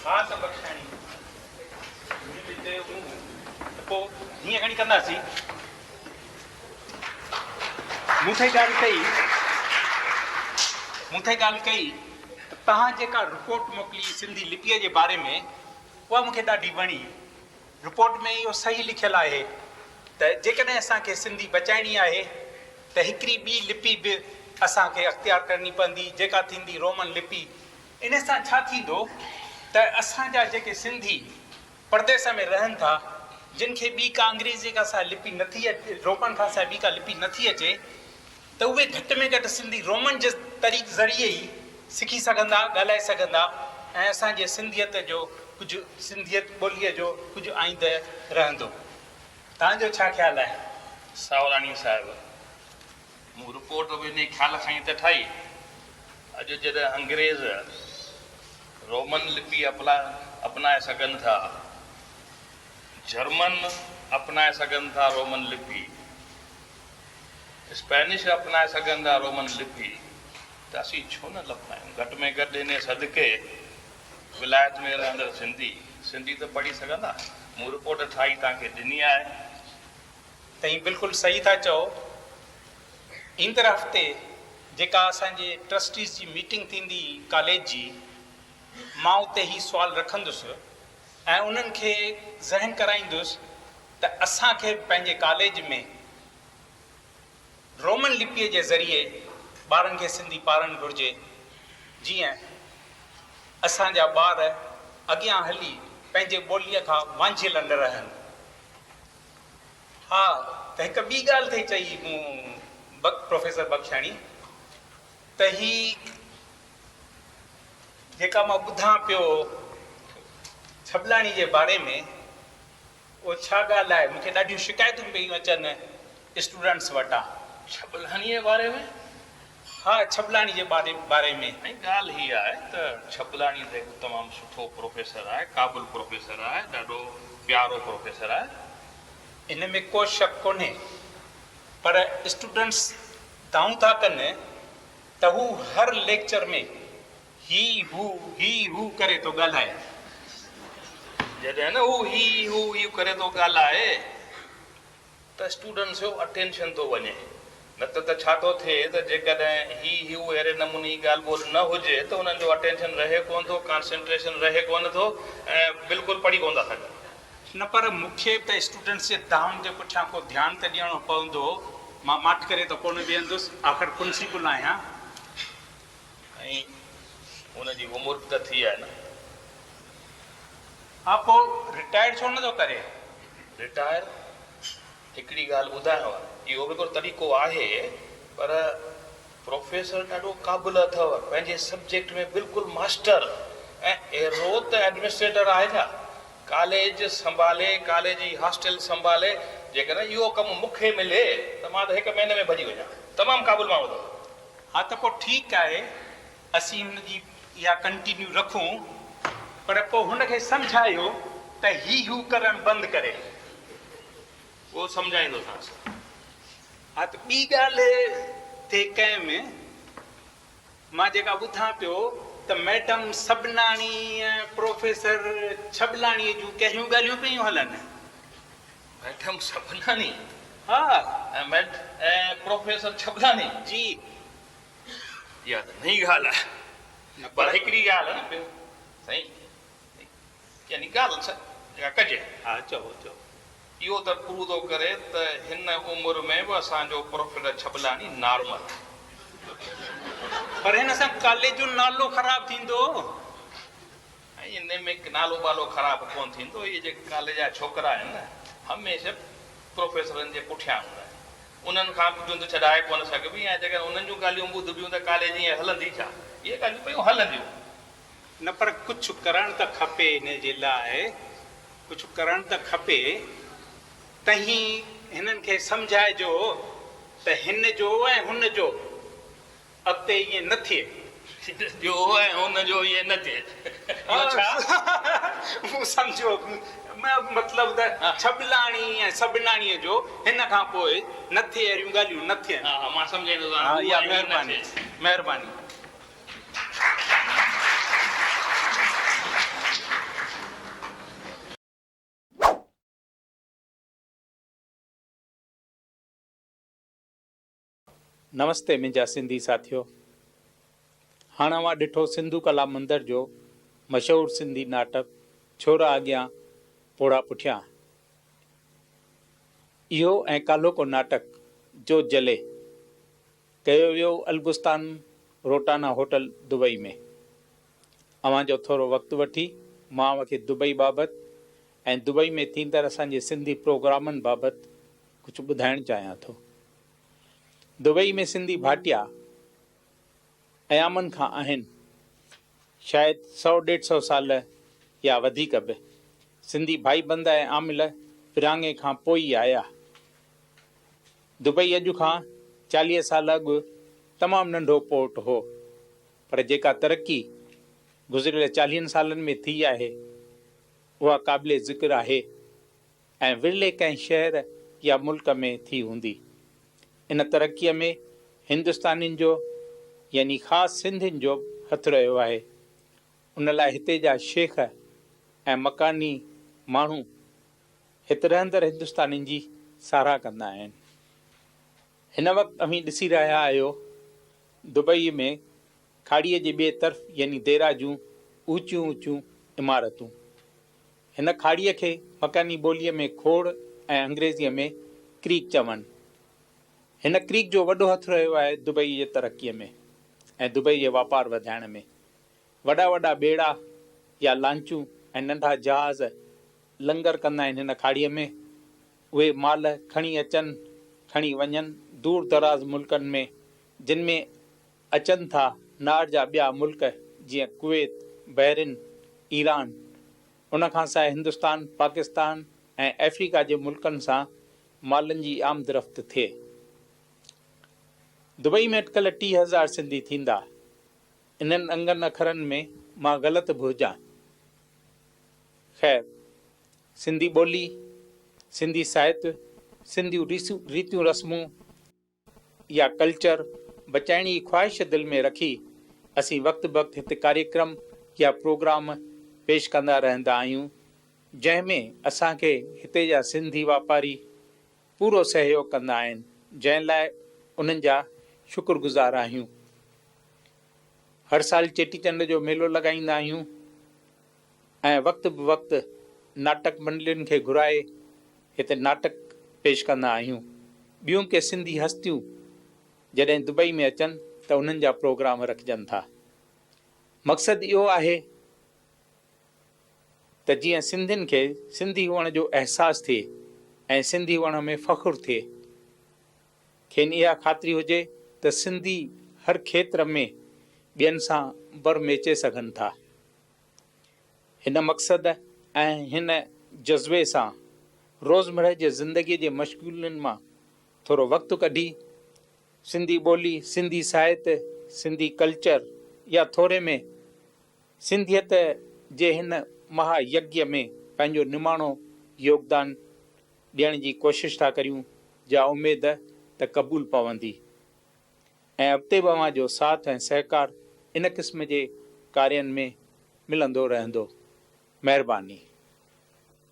ها ته بخشاڻي هن به چيو مون ته پوء هيئن کڻي ڪنداسين. مون ٿئي ڳالهه ڪئي، مون ٿئي ڳالهه ڪئي ته توهان جيڪا رپورٽ موڪلي سنڌي لپيء جي باري ۾ اها مون کي ڏاڍي وڻي. رپورٽ ۾ اهو صحيح لکيل آهي ته جيڪڏهن اسان کي سنڌي بچائڻي آهي ته هڪڙي ٻي لپي به اسان کي اختيار ڪرڻي پوندي جيڪا ٿيندي رومن لپي. ان سان ڇا ٿيندو ته اسان جا جيڪي سنڌي پرديس ۾ رهن ٿا جن کي ٻي ڪا انگريزي کان سواء لپي نٿي رومن کان سواء ٻي ڪا لپي نٿي اچي ته اهي گهٽ ۾ گهٽ سنڌي رومن جي طريق ذريعي ئي سکي سگهندا، ڳالهائي سگهندا ۽ اسان جي سنڌيت جو ڪجهه سنڌيت ٻوليء جو ڪجهه آئينده رهندو. توهان جو ڇا خيال آهي؟ ساوراڻي صاحب، مون رپورٽ به انهيء خيال کان ئي ته ٺاهي. اڄ جڏهن انگريز رومن لپي اپنائي سگهن ٿا، جرمن اپنائي سگهن ٿا رومن لپي، اسپينش اپنائي سگهن ٿا رومن لپي ته اسين ڇو نه لپنايون؟ گهٽ ۾ گهٽ انهيء صدقي ولايت ۾ رهندڙ سنڌي، سنڌي ته پڙهي سگهندا. مون رپورٽ ٺاهي توهان کي ڏني آهي. توهين بلڪل صحيح ٿا چئو. ايندڙ هفتي جيڪا اسان جي ٽرسٽيز جي ميٽنگ ٿيندي ڪاليج جي، مان اتي هي سوال رکندس ۽ انهن کي ذهن ڪرائيندس ته اسان کي به پنهنجي ڪاليج ۾ رومن لپيء جي ذريعي ٻارن کي سنڌي پاڙهڻ گهرجي، جيئن اسان جا ٻار اڳيان هلي پنهنجي ٻوليء کان وانجهيل نه رهن. ها ته هڪ ٻي ڳالهه ٿي چئي مون پروفيسر بخشاڻي ته هي جيڪا مان ٻڌان پيو ڇٻلاڻي جي باري ۾ اهو ڇا ڳالهه آهي؟ مون کي ڏاڍيون شڪايتون پيون اچن اسٽوڊنٽس وٽان. ڇٻلاڻيء جي باري ۾؟ ها، ڇٻلاڻي جي باري ۾. سائين ڳالهه هيء آهي ته ڇٻلاڻي ته هڪ تمام سٺو پروفيسر آهي، قابل پروفيسر آهي، ڏاڍو پيارو پروفيسر آهي. ان ۾ ڪو شڪ ڪونهي، پر اسٽوڊنٽس دانهون ٿا ڪن ته هو هر ليڪچر ۾ هي هو هي هو ڪري ٿو ڳالهائي. جڏهن نه هو هي هو هي ڪري ٿو ڳالهائي ته اسٽوڊنٽس جو اٽينشن ٿو وڃي. نه ته ته ڇا ٿو ٿئي ته جيڪڏهن هي هو اهڙي نموني جي ڳالهه ٻولهه نه هجي ته انهن جو اٽينشن رهي ڪونه ٿو، ڪانسينٽريشن رهي ڪونه ٿو ۽ بلڪل پڙهي ڪونه ٿا سگهن. نه پر مون کي به ته اسٽوڊنٽس جي دانهن جي پٺيان ڪو ڌيان ته ڏيڻو پوندو. مان ماٺ ڪري ته ڪونه ويهندس، آخر پرنسپل آهيان. ۽ ان جي عمر به ته ٿي آهي نه. ها پوء رٽائر ڇو نه ٿو ڪري؟ رٽائر؟ هڪڙي ڳالهه ٻڌايانو، اهو به هڪڙو طريقو آهي پر پروفيسر ڏاڍو قابل اٿو، پنهنجي سبجيڪٽ ۾ بلڪل ماسٽر ۽ اهڙو ته ايڊمنسٽريٽر آهي ڇا ڪاليج سنڀالي، ڪاليج جي هاسٽل سنڀالي، جيڪڏهن اهو ڪم مون کي ملي ته مان ته هڪ مهيني ۾ ڀڄي وڃان، تمام قابل ماڻهو اٿو. ها ته پوء ٺيڪ آهي اسين هن جي اها ڪنٽينيو رکون پر پوء هن کي سمجهايو ته هي هو ڪرڻ بند ڪري. اهو سمجهائيندوسانس. ها ته ٻي ڳالهه ٿي ڪيم مان جيڪا ٻڌان پيو ته ميڊم سبناڻي ۽ پروفيسر ڇٻلاڻيء جون ڪهڙيون ڳالهيون پيون هلن. ميڊم سبناڻي؟ ها. ۽ ميڊ ۽ پروفيسر ڇٻلاڻي؟ جي. اها ته نئين ڳالهه آهي. نه پر هڪڙي ڳالهه آهي نه سائين يعني ڳالهه جيڪا ڪجي. ها چئو چئو. اهو ته پورو ٿو ڪري ته هن عمر ۾ به اسان جو پروفيسر ڇٻلاڻي نارمل آهي. پر هن سان ڪاليج جو نالو خراب ٿيندو. ۽ انهي ۾ نالو ٻالو خراب ڪونه ٿيندو. اهي جيڪي ڪاليج جا ڇوڪرا آهن نه هميشه پروفيسرن جي پٺيان هوندا آهن. انهن کان به جند ڇڏائي ڪونه سگهبي ۽ جيڪڏهن انهن جون ڳالهيون ٻڌبيون ته ڪاليج ائين هلندي ڇا؟ اهي ڳالهيون پيون هلنديون. نه پر ڪجهه ڪرڻ ته کپي انهي جي لاء ڪجهه ڪرڻ ته کپي. تهين هنن کي سمجهائجو ته هن جو ۽ هن جو. اڳتي ائين نه ٿئي. جو ۽ ان جو ائين نه ٿئي. اهو ڇا؟ مون سمجهيو. مطلب ته ڇٻلاڻي ۽ سٻلاڻيء جو هن کان پوء نه ٿئي اهڙيون ڳالهيون نه ٿين. ها ها مان سمجهائيندوسانس. ها اها مهرباني مهرباني. نمستي منهنجا سنڌي ساٿيو. هاڻ اوهان ڏٺو سنڌو ڪلا مندر جو مشهور سنڌي ناٽڪ ڇورا اڳيان پوڙها پٺيان. اهو ۽ ڪالهوڪو ناٽڪ جوت جلي ڪيو ويو البستان روٽانا هوٽل دبئي ۾. اوهان جو ٿورو وقت وٺي مان اوهان کي دبئي بابت ۽ دبئي ۾ ٿيندڙ اسان جي سنڌي پروگرامن بابت ڪجهه ٻڌائڻ چاهيان ٿو. دبئي ۾ سنڌي ڀاٽيا ايامن کان آهن، شايد سئو ڏيڍ سئو سال يا وڌيڪ به. سنڌي ڀائيبند ۽ عامل ورهاڱي کان پوء ئي آيا. دبئي اڄ کان 40 سال اڳ تمام ننڍو پورٽ هو، پر جيڪا ترقي گذريل چاليهن سالن ۾ ٿي آهي، اها قابل ذڪر آهي. ۽ ورلي ڪنهن شهر يا ملڪ ۾ ٿي هوندي. ان ترقيء ۾ هندستانين جو يعني خاص سنڌين جو به هٿ رهيو آهي. ان لاء هتي جا شيخ ۽ مڪاني ماڻهو هت رهندڙ هندستانين جي ساراهه ڪندا آهن. هن وقت اوهين ڏسي رهيا آهيو دبئيء ۾ کاڙيء جي ٻئي طرف يعني ديرا جون اوچيون اوچيون عمارتون. هن کاڙيء کي مڪاني ٻوليء ۾ کوڙ ۽ انگريزيء ۾ ڪريڪ چون. هن ڪريڪ جو وڏو هٿ رهيو آهي دبئيء جي ترقيء ۾ ۽ دبئيء جي واپار وڌائڻ ۾. وڏا وڏا ٻيڙا يا لانچون ۽ ننڍا جهاز لنگر ڪندا آهن هن کاڙيء ۾. اهي مال کڻي اچن، کڻي وڃن دور دراز ملڪن ۾، جن ۾ اچن ٿا نار جا ٻيا ملڪ جيئن ڪويت، بحرين، ايران، ان کان سواء هندستان، پاڪستان ۽ آفريڪا جي ملڪن سان مالن جي آمد رفت ٿئي. دبئي ۾ اٽڪل 3000 سنڌي ٿيندا. انهن انگن اکرن ۾ مان غلط به هجان. خير، سنڌي ٻولي، سنڌي ساهت، سنڌيون ريتيون رسمون، يا ڪلچر بچائڻ جي خواهش دل ۾ رکي اسين وقت بوقت هت ڪاريڪرم يا پروگرام پيش ڪندا رهندا آهيون جنهن ۾ اسان کي هتي جا سنڌي واپاري پورو سهيوڳ ڪندا آهن جنهن لاء انهن جا شڪر گذار آهيون. هر سال چيٽي چنڊ جو ميلو لڳائيندا آهيون ۽ وقت به وقت ناٽڪ منڊلين کي گهرائي هتي ناٽڪ پيش ڪندا آهيون. ٻيون ڪي سنڌي هستيون جڏهن دبئي ۾ اچن ته انهن جا پروگرام رکجن ٿا. مقصد اهو آهي ته جيئن سنڌين کي سنڌي هئڻ جو احساس ٿئي ۽ سنڌي هئڻ ۾ فخر ٿئي. کين اها خاطري هجي ته سنڌي هر کيتر ۾ ٻين سان بر ميچي سگهن ٿا. هن مقصد ۽ هن جذبي سان روزمرهه جي زندگيء جي مشغولين مان ٿورو وقت ڪڍي سنڌي ٻولي، سنڌي ساهت، سنڌي ڪلچر يا ٿوري ۾ سنڌيت جي هن مها يگيه ۾ پنهنجو نماڻو يوگدان ڏيڻ جي ڪوشش ٿا ڪريون جا اميد ته قبول پوندي. ۽ اڳتي به اوهان جو ساٿ ۽ سهڪار ان قسم جي ڪارين ۾ ملندو رهندو. مهرباني.